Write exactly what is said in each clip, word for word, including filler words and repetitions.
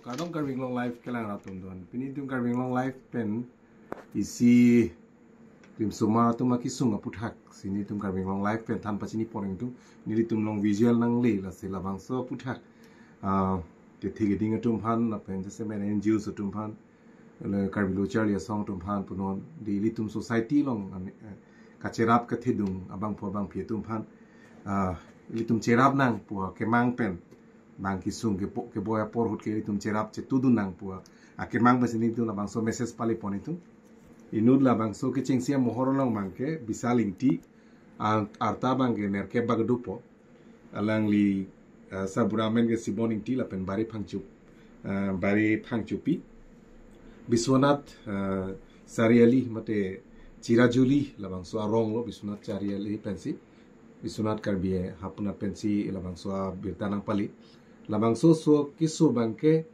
Kardom Karbi Anglong Live kelang atum don. Pini itum Karbi Anglong Live pen isi rimsoma atum akesung aputhak si nelitum Karbi Anglong Live pen than pachini pon ingtung. Nelitum along visual nangle, lasi labangso aputhak, ah, kethe keding atum aphan lapen jasemet N G Os atum aphan, le Karbi Lo Charli Asong atum aphan punon, di ilitum society along, eh, kacherap kethedung abangphu abangphi atum aphan, ah, ilitum cherap nang pu akemang pen, bang kesung kepo-, keboi apor ahut ke ilitum cherap chetudun nang pu akemang pen si nelitum labangso message pale pon ingtung. Inut labangso kechengsi amohor along abangke Bisal Ingti, ar-, arta abangke nerkep bak dopo. Alangli, ah, sabura amen ke Sibon Ingti lapen Bari Phangchup, ah, Bari Phangchupi. Biswanath, ah, Chariali mate Chirajuli labangso arong lo, Biswanath Chariali pensi. Biswanath Karbi Hapuna pensi labangso abirta nangpali. Labangso oso keso abangke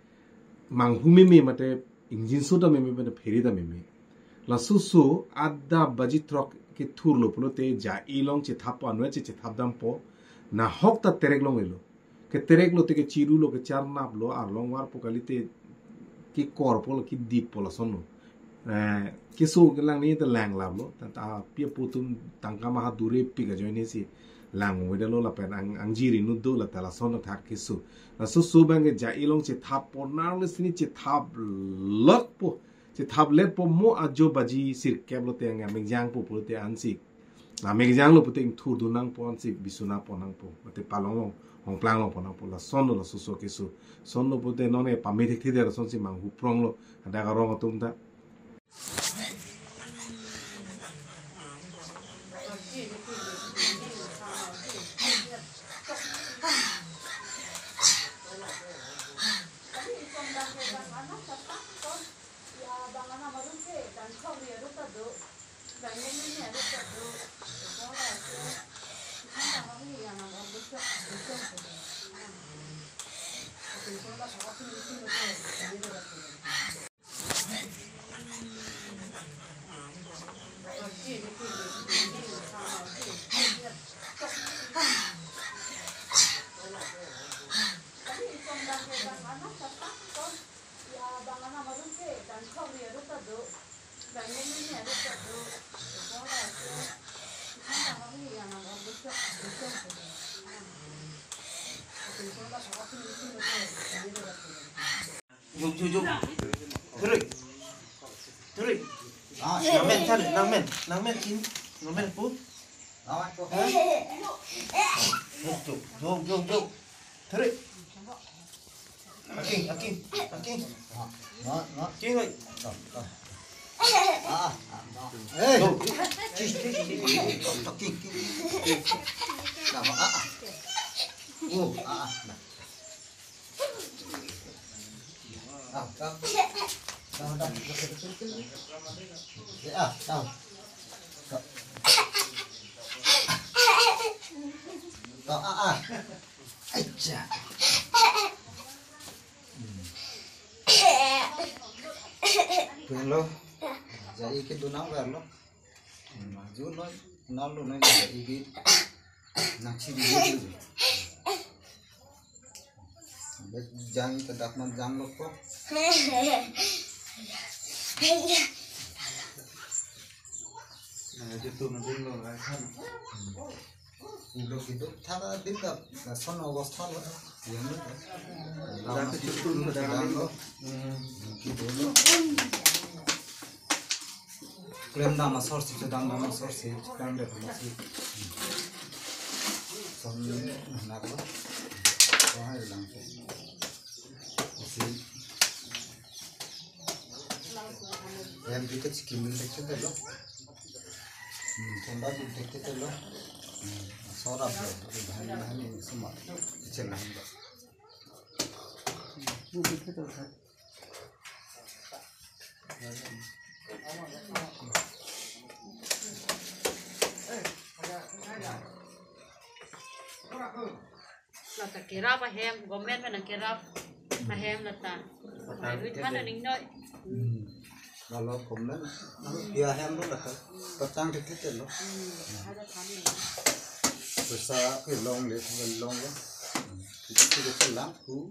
manghumeme mate ingjinso ta meme mate pheri ta meme. Laso oso adap baji throk kethurlo pulote ja-i along chethap anve che chethap dampo, nahok ta terek longlelo. Keterek lote kechiru lo, kecharnap lo, arlong varpo kalite kekorpo lo, kedippo, lasonlo. Eh, keso kelang ni ta langlaplo, ta, ta pi apo atum tangka maha dure pik ajoine si lang wedetlo lapen ang, angjir inut do la ta lason athak keso. Laso oso abangke ja-i along chethap pon nang le si ni chethap lokpo, chethap letpo, mo ajo baji sirkep lote ang amek jangpo pulote ansi. Amek janglo pute ingthurdun nangpo ansi bisuna pon nangpo. Mate palong long, hongplang long pon nangpo. Lasonlo laso oso keso. Sonlo pute non e pame thekthedet asonsi manghu pronglo. Ada karong atum ta. Juk, juk, juk. Turun. Turun. Ah, nangmen, turun. Nangmen, nangmen, kin. Nangmen, pu. Nangmen, pu. Hah? Juk, juk, juk, juk, juk. Turun. Aking, aking, aking. Nangmen, nangmen. King, oi. Ah, ah, ah. Eh. Juk. King, king, king. Aking, king. Nangmen, ah, ah. Oh, ah, ah. Nah. Ah, ah. Aicha. Hmm. Pen lo. Ja-i kedun nang lo. Hmm, ju noi, nang lo noi, ja-i ke. Nang chiri. Jang ta dak man jang lo ko. Nah, itu tuh mungkin lo kan. Udah gitu, thara din ta, lason obostha lo. Yang lo. Dak itu tuh jang lo. Hmm. Gitu lo. Klem dam asor si, chodang dam asor si, chodang dam asor si. Son anak lo. Son hai lang. Si. Hem dikit si kimin dikit lo. Hmm, thomba dikit lo. Hmm, asor ap lo. Bahan, bahan ini semua. Kecil lah. Lata kerap ahem, government pen nang kerap ahem lata. Mai hui than aning noi. Hmm. Lalu government, anu dia ahem lo lata. Petang dikit lo. Hmm. Ada than ini. Bisa ke long le, long lo. Hmm. Kita, kita lang, hu.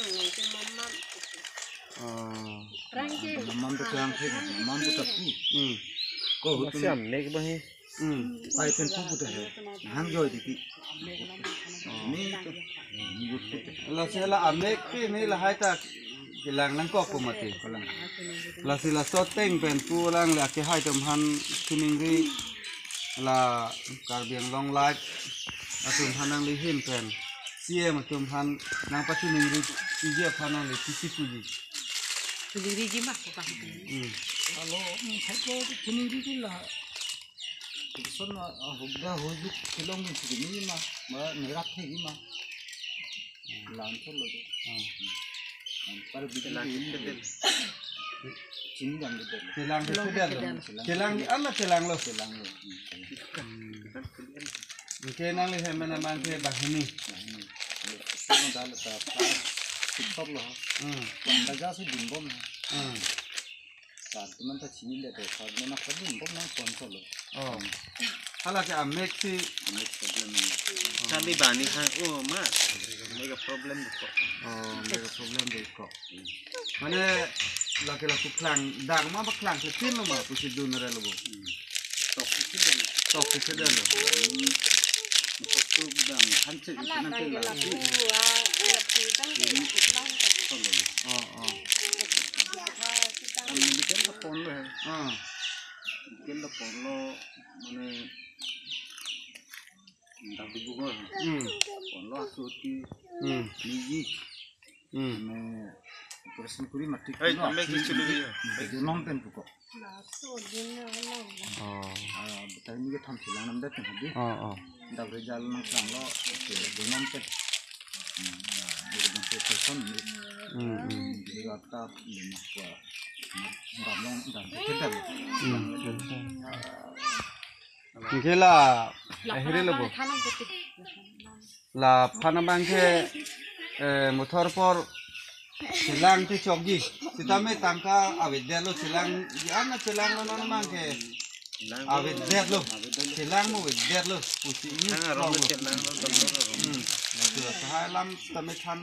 Rang, rang, rang, rang. Oh. Rang ke. Mamam tu rang ke, mamam tu tapi. Hmm. Ko hutu. Masi amek bang he. Hmm. Pai pen pu puta he. Han joy diki. Oh. Ni tu. Lasi la amek ke ni lahai ta kelang nangkok pu mati. Lasi laso ateng pen pu lang le akehai atum aphan chiningri la Karbi Anglong Live atum aphan nangli ahin pen C M atum aphan nangpachiningri P G F aphan nangli P C puji. Chiningri ji ma ko ka. Hmm. Alo, hmm, thai ko chiningri ji la. Kison ma, ah, hugda hujuk kelong ni sini ma, ma nerak he ma. Langsung lo tu. Ah. Par bikin Chelang ini. Kedel. Sini kan kedel. Chelang kedel. Chelang di ana chelang lo. Chelang lo. Hmm. Oke, nangli hem mana mangke banghini. Nah, ini. Ini kita dah letak pas, tiktok lo. Hmm. Wanda jasi dimbom. Hmm. Sar teman ta sini dia tu, sar mana kadu dimbom nang sponsor lo. Oh. Hala ke amek si. Amek problem ini. Kami bani hang, oh ma, mega problem ko. Oh, mega problem ko. Mane lake lapu klang, dang ma ba klang ke tin lo ma, pusi dun re lo bo. Tok isi dun. Tok isi dun lo. Tok tu dang, han se Ala itu nanti tangke lah. Lapu, ah, lapu tangke ikut lang. Oh, oh. Ah, kita Ang medical lo pon lo he. Ah. Medical lo pon lo, mane, entah di Google. Hmm. Pon lo asur ki Hmm. niji. Hmm. Mane, operation kuri mati Hey, kuri tambe mati. Kichu dulu ya. Di nom pen puko. Oh. Ah, betai ni ke tham silang nam dat kan hadi. Oh, oh. Dak result nang silang lo, oke, di nom pen. Hmm, nah, di nom pen person ni. Hmm, hmm. Di rata di mah ko. Ram long dan kita. Hmm. Oke la, akhirnya lo bo. Laphan abang ke, eh, motor por silang te chokji. Sitame tangka avedetlo silang, ya na silang lo non mangke. Avedetlo. Silang mo avedetlo. Pusi ini Ang arong strong lo. Silang lo, tong lo, lo. Hmm. Itu sahai lam tame than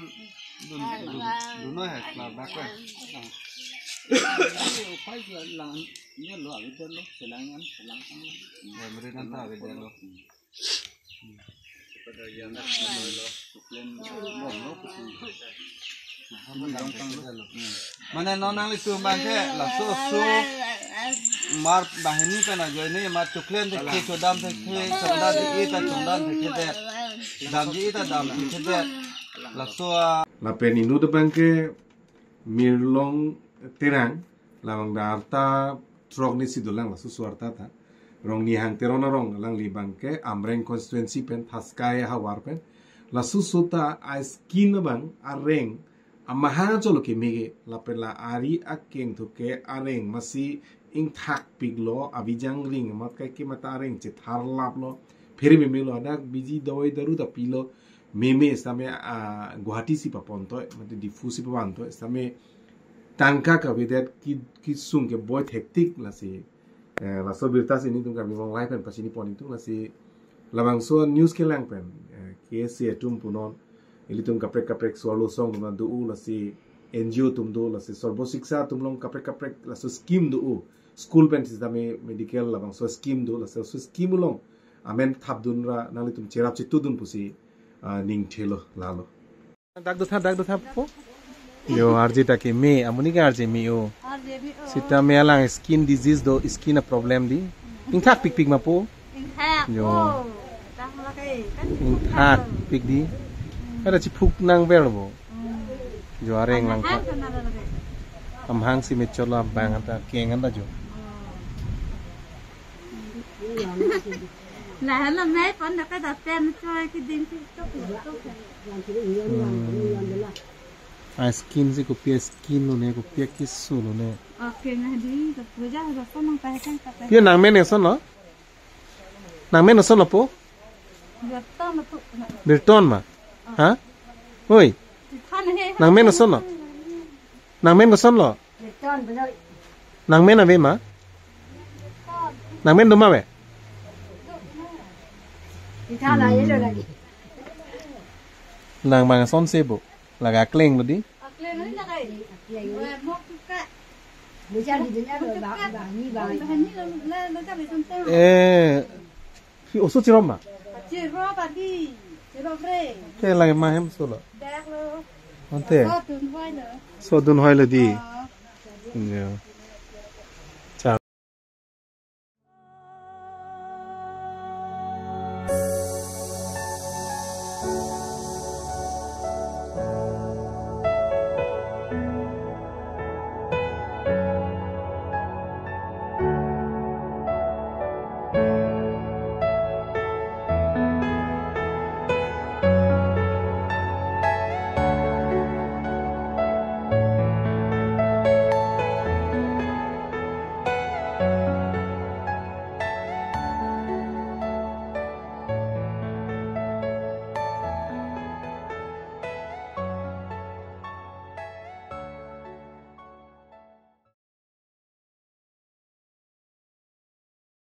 dun, dun, dun no hai la bakwe. Ini lo avedetlo, silang yan, silang kan. Ya, meri nanta avedetlo. Mane non nanglitum abang ke laso so mar banghini pen ajoine mar choklen thekji, chodam thekji, chongdam thekji ta chongdam thekji det. Damji ta dam thekji det. Laso a Lapen inut abang ke Mirlong Terang, labang da arta throk ni si dolang laso so arta ta. Rongni Hang Teron arong alangli abang ke Amreng constituency pen Thaskai havar pen. Laso so ta a scheme abang areng amahang cholo keme ke lapen la ari akeng thu ke areng masi ingthak piklo, abijang ring amat kai ke mata areng chetharlaplo. Phere meme lo, adak biji dawai daru ta pilo. Meme sitame, ah, Guwahati si papontoi, mate Diphu si pavantoi, sitame tangka kavedet ki, kisung ke boi thektik lasi. Eh, laso birta si nelitum Karbi Anglong Live pen pachini pon nelitum lasi labangso news kelang pen, eh, K S A atum punon, ilitum kaprek kaprek so-arlo asong atum do-o lasi N G O atum do lasi Sarva Shiksha atum along kaprek kaprek laso scheme do-o, school pen sitame medical labangso scheme do lasi laso scheme along amen thapdun ra nanglitum cherap chetudun pusi, ah, ning thelo lalo. Dak do tha, dak do tha po. Yo, arje ta keme, amonit ke arje me-o. Arje me-o. Sitame alang skin disease do, skin a problem di. Ingthak pikpik ma po. Ingthak. Yo. Po. Dak lake, kan ingthak pikpik di. Hmm. Ada chiphuk nangver bo. Hmm. Jo areng lang Amahang pa. Kan ada lake. Amahang si mechot lo abang anta keng anta jo. Hmm. Lahen lo mei pon dak ka da pen choi ke din si tok tok. Hmm. A skin si kopi a skin lo ne, kopi a kisu lo ne. Oke, nah di, ke puja, ke pon nang pahe kan kata. Pia nangmen eson lo? Nangmen eson lo po? Birton lo tu. Birton ma? Ha? Oi. Than he. Nangmen eson lo? Nangmen eson lo? Nangmen ave ma? Nangmen do ma ave? Nang bang son se bo. Laga kleng lo di. Eh, si oso chirom ma? Chiro tadi. Chiro bre. Ke lagi ma hem solo. Dak lo. Ante. So dun hoi lo. So dun hoi lo di. Ah. Ya.